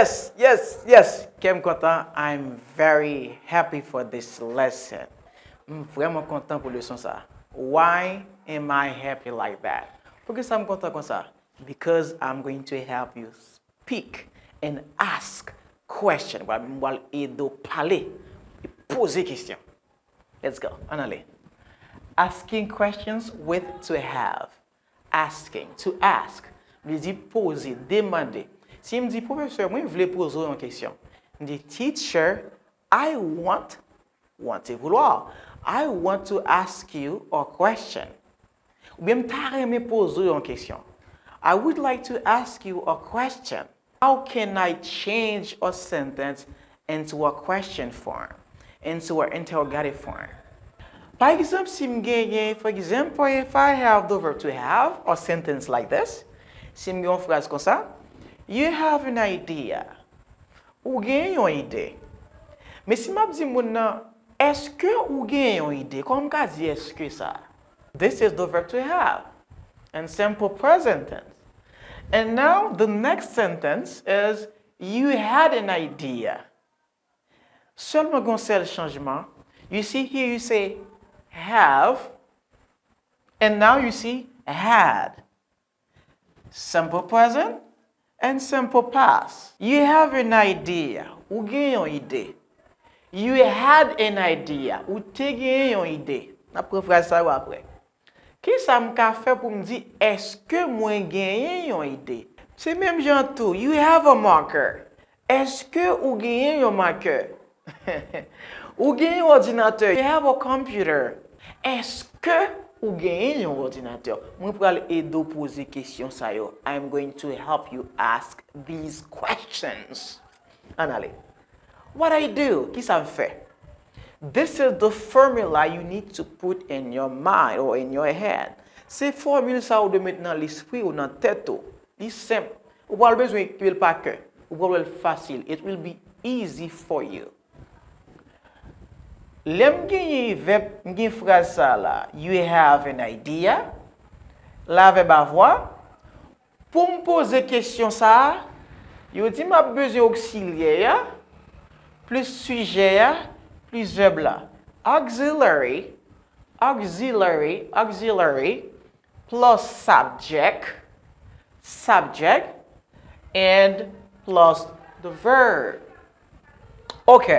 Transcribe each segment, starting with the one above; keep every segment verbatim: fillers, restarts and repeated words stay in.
Yes, yes, yes. Kè m kontan. I'm very happy for this lesson. M vrèman kontan pou leson sa. Why am I happy like that? Poukisa m kontan konsa? Because I'm going to help you speak and ask question. M pral ede w pale e poze kesyon. Let's go. Ann ale. Asking questions with to have. Asking, to ask. Li di poze, demande. Si m di, pwofesè, mwen vle poze w yon kesyon. M di, teacher, I want, want se vouloir. I want to ask you a question. Oubyen m ta renmen poze w yon kesyon. I would like to ask you a question. How can I change a sentence into a question form, into an interrogative form? Pa egzanp, si m genyen, for example, if I have the verb to have, a sentence like this, si m gen yon fraz konsa, you have an idea. Ou genyen yon ide. Men si m ap di moun nan, èske ou genyen yon ide? Kòman m ka di èske sa? This is the verb to have in simple present tense. And now the next sentence is you had an idea. Sèlman gen yon sèl chanjman. You see here you say have, and now you see had. Simple present and simple past. You have an idea. Ou gen yon ide. You had an idea. Ou te gen yon ide. N ap pran fraz sa yo apre. Kisa m ka fè pou m di èske mwen genyen yon ide? Se menm jan tou, you have a marker. Èske ou genyen yon makè? Ou gen yon òdinatè? You have a computer. Èske ou genyen yon òdinatè? Mwen pral ede w poze kesyon sa yo. I'm going to help you ask these questions. Ann ale. What I do? Kisa m fè? This is the formula you need to put in your mind or in your head. Se fòmil sa ou dwe met nan lespri ou, nan tèt ou. Li senp. Ou pral bezwen ekri l pa kè. Ou pral wè l fasil. It will be easy for you. Lè m genyen vèb, m gen fraz sa a la. You have an idea. La vèb avoir. Pou m poze kesyon sa a, yo di m ap bezwen oksilyè a, plis sijè a, plis vèb la. Auxiliary, auxiliary, auxiliary, plus subject, subject, and plus the verb. Ok.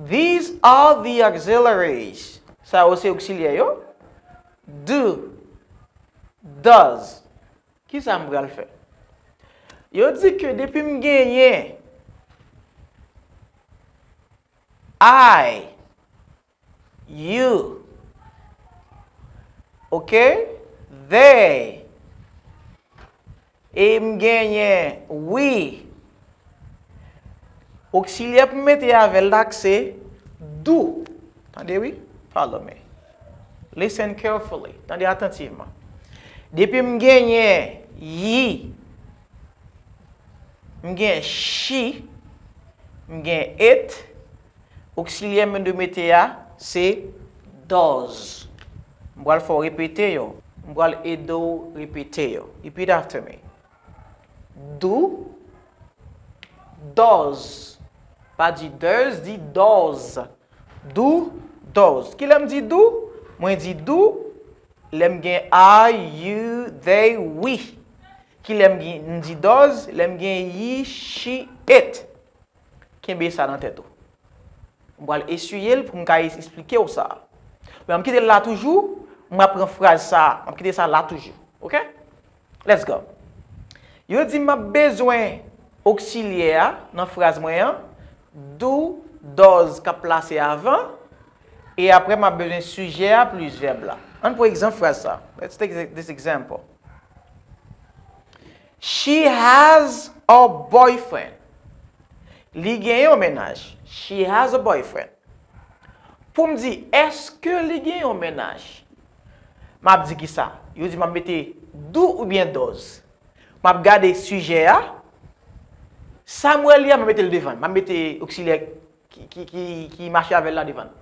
These are the auxiliaries. Sa yo se oksilyè yo. Do, does. Kisa m pral fè? Yo di ke depi m genyen I, you, ok, they, e m genyen we, oksilyè pou m mete avè l la se do. Tande wi, follow me. Listen carefully. Tande atantivman. Depi m genyen ye, m gen she, m gen it, oksilyè mwen dwe mete a se does. M pral fè w repete yo. M pral ede w repete yo. Repeat after me. Do, does. Pa di does, di does. Do, does. Kilè m di do? Mwen di do lè m gen I, you, they, we. Kilè m gen, m di does? Lè m gen ye, she, it. Kenbe sa nan tèt ou. M pral eswiye l pou m ka es-, esplike w sa. Men m kite l la toujou, m ap pran fraz sa. M ap kite sa la toujou. Ok? Let's go. Yo di m ap bezwen oksilyè a nan fraz mwen an, do, does k ap plase avan, e apre m ap bezwen sijè a plis vèb la. Ann pran egzanp fraz sa. Let's take this example. She has a boyfriend. Li gen yon mennaj. She has a boyfriend. Pou m di, èske li gen yon mennaj? M ap di kisa? Yo di m ap mete do oubyen does. M ap gade sijè a. Sa m wè li a, m ap mete l devan l. M ap mete oksilyè ki, ki, ki, ki mache avè l la devan l.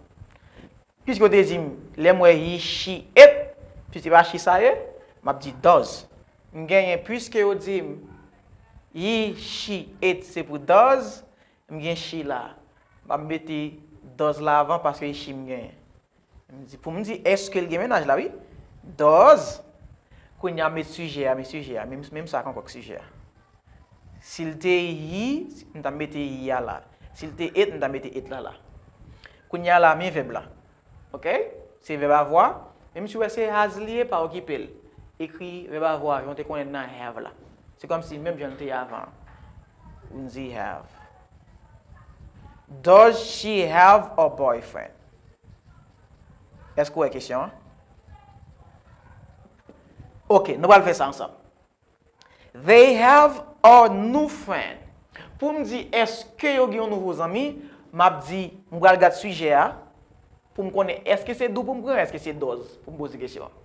Piske yo te di m, lè m wè he, she, it, piske se pa she sa ye, m ap di does. M genyen, piske yo di m, He, she, it se pou does. M gen she la. M ap mete does la avan paske e she m genyen. M di, pou m di, èske l gen mennaj la, wi. Does. Kounye a, met sijè a, men sijè a, menm, menm sa ankò k sijè a. Si l te he, m t ap mete he a la. Si l te it, m t ap mete it la la. Kounye a la, men vèb la. Oke? Se vèb avoir. Menm si w wè se has li ye, pa okipe l. Ekri vèb avoir, jan w te konnen nan have la. Se kòmsi menm jan l te ye avan an. Ou di have. Does she have a boyfriend? Èske w wè kesyon an? Oke, nou pral fè sa ansanm. They have a new friend. Pou m di èske yo gen yon nouvo zanmi, m ap di, m pral gad sijè a pou m konnen èske se do pou m pran, èske se does pou m poze kesyon an.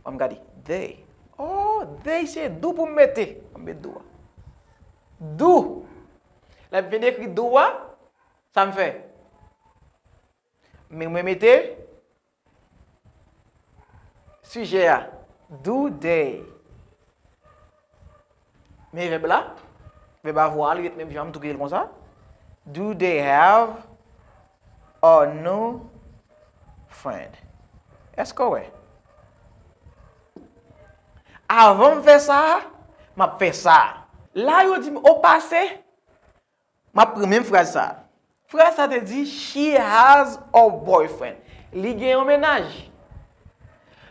An m gade. They. Oh, they se do pou m mete. An m met do a. Do. Lè m vin ekri do a, sa m fè? Men mwen mete sijè a. Do they. Men vèb la, vèb avoir a, li ret menm jan, m tou kite l konsa. Do they have a new friend? Èske w wè? Avan m fè sa a, m ap fè sa a. La, yo di m o pase, m ap pran menm fraz sa a. Fraz sa a te di, she has a boyfriend. Li gen yon mennaj.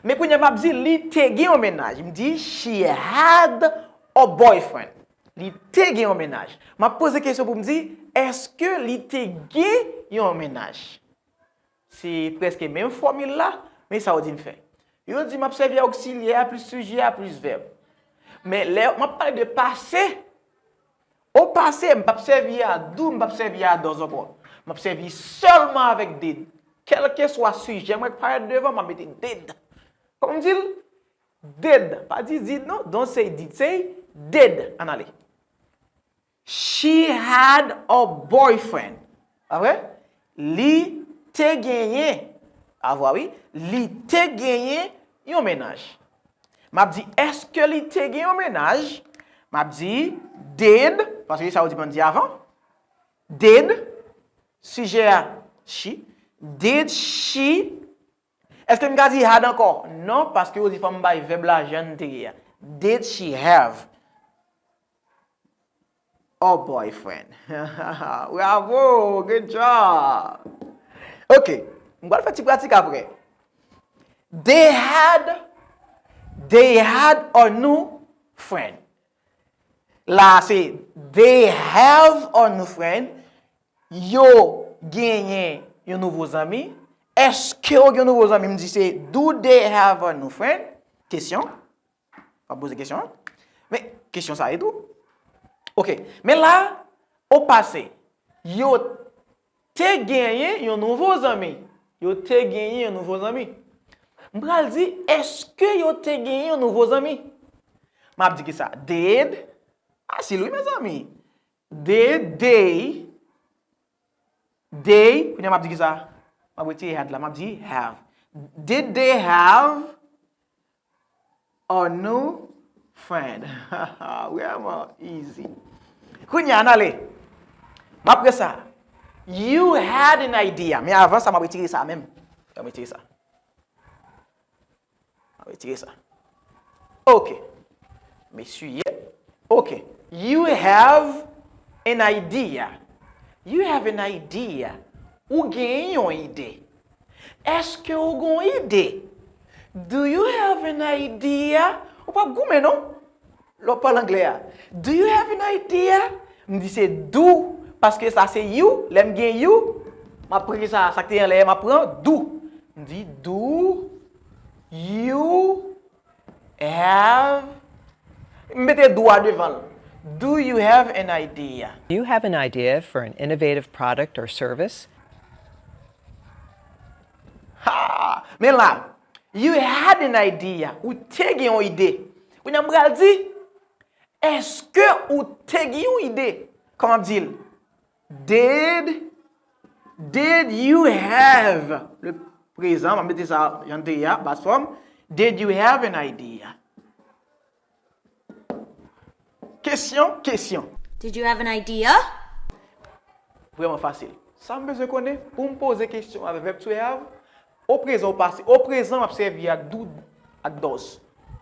Men kounye a m ap di, li te gen yon mennaj. M di, she had a boyfriend. Li te gen yon mennaj. M ap poze kesyon pou m di, èske li te gen yon mennaj? Se prèske menm fòmil la, men sa yo di m fè. Yo di m ap sèvi a oksilyè a plis sijè a plis vèb. Men lè m ap pale de pase, o pase, m p ap sèvi a do, m p ap sèvi a does ankò. M ap sèvi sèlman avèk did. Kèlkeswa sijè mwen k parèt devan, m ap mete did. Kòman m di l? Did. Pa di did non, don't say did, say did. Ann ale. She had a boyfriend. Pa vre? Li te genyen. Avoir, wi. Li te genyen yon mennaj. M ap di, èske li te gen yon mennaj? M ap di, did, paske sa yo di m di avan. Did, sijè a, she. Did she, èske m ka di had ankò? Non, paske yo di fò m bay vèb la jan l te ye a. Did she have a boyfriend? Bravo, good job. Ok, m pral fè ti pratik apre. They had, they had a new friend. La se they have a new friend. Yo genyen yon nouvo zanmi. Èske yo gen yon nouvo zanmi? M di se do they have a new friend? Kesyon. Pa poze kesyon an. Men kesyon sa e tou. Ok. Men la, o pase, yo te genyen yon nouvo zanmi. Yo te genyen yon nouvo zanmi. M pral di, èske yo te genyen yon nouvo zanmi? M ap di ki sa? Did. Fasil wi, mezanmi. Did they, they, kounye a m ap di ki sa? M ap retire had la, m ap di have. Did they have a new friend? Vrèman easy. Kounye a, ann ale. M ap re sa. You had an idea. Men avan sa, m ap retire sa menm. M ap retire sa. M ap retire sa. Ok. M eswiye. Ok. You have an idea. You have an idea. Ou gen yon ide. Èske ou gen yon ide? Do you have an idea? Ou p ap goumen non. Lè w pale anglè a. Do you have an idea? M di se do, paske sa se you. Lè m gen you, m ap pran sa, sa k te anlè a, m ap pran do. M di, do you have, m mete do a devan l. Do you have an idea? You have an idea for an innovative product or service? Ha! Men la, you had an idea. Ou te gen yon ide. Kounye a m pral di, èske ou te gen yon ide? Kòman m di l? Did, did you have, le prezan, m ap mete sa jan l te ye a, past form. Did you have an idea? Kesyon, kesyon. Did you have an idea? Vrèman fasil. Sa m bezwen konnen, pou m poze kesyon avèk vèb to have, o prezan, o pase. O prezan, m ap sèvi ak did, ak does.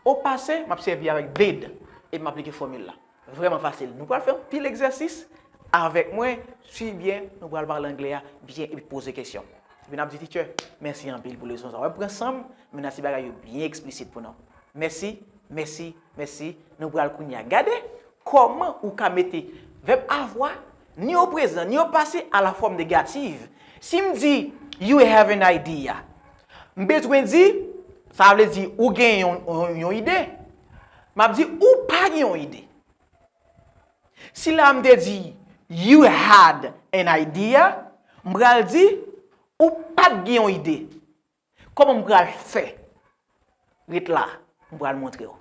O pase, m ap sèvi avèk did, epi m aplike fòmil la. Vrèman fasil. Nou pral fè yon pil egzèsis avèk mwen. Swiv byen, nou pral pale anglè a byen epi poze kesyon. Epi n ap di, teacher, mèsi anpil pou leson sa. W ap pran san m, men n a ti bagay yo byen eksplisit pou nou. Mèsi, mèsi, mèsi. Nou pral kounye a gade kòman ou ka mete vèb avoir, ni o prezan, ni o pase, a la fòm negatif. Si m di, you have an idea, m bezwen di, sa vle di ou gen yon, yon, yon ide. M ap di, ou pa gen yon ide. Si la m te di, you had an idea, m pral di, ou pa t gen yon ide. Kòman m pral fè? Ret la, m pral montre w.